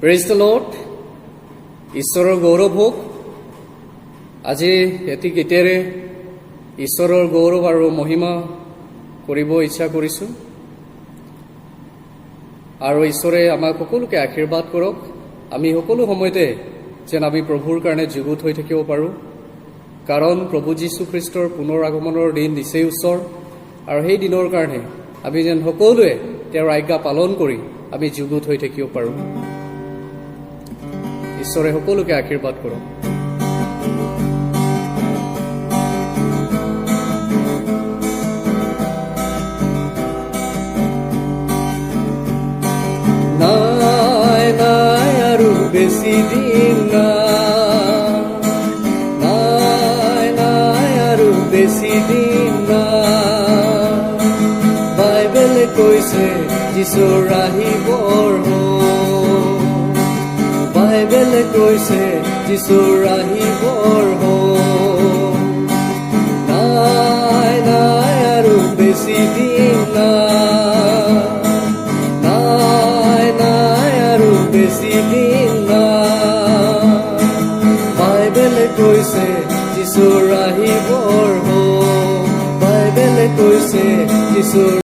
Praise the Lord. ঈশ্বৰৰ গৌৰৱ হওক। আজি এটি গীতেৰে ঈশ্বৰৰ গৌৰৱ আৰু মহিমা কৰিব ইচ্ছা কৰিছোঁ আৰু ঈশ্বৰে আমাক সকলোকে আশীৰ্বাদ কৰক। আমি সকলো সময়তে যেন আমি প্ৰভুৰ কাৰণে যুগুত হৈ থাকিব পাৰোঁ, কাৰণ প্ৰভু যীশুখ্ৰীষ্টৰ পুনৰ আগমনৰ দিন নিচেই ওচৰ আৰু সেই দিনৰ কাৰণে আমি যেন সকলোৱে তেওঁৰ আজ্ঞা পালন কৰি আমি যুগুত হৈ থাকিব পাৰোঁ। ঈশ্বৰে সকলোকে আশীৰ্বাদ কৰক। নাই, নাই আৰু বেছি দিন নাই। নাই, নাই আৰু বেছি দিন নাই। বাইবেলে কৈছে যীশুৰ আহিবৰ হ'ল। বাইবেলে কৈছে যীশুৰ আহিবৰ হ'ল। নাই, নাই আৰু বেছি দিন নাই। নাই, নাই আৰু বেছি দিন নাই। বাইবেলে কৈছে যীশুৰ আহিবৰ হ'ল। বাইবেলে কৈছে যীশুৰ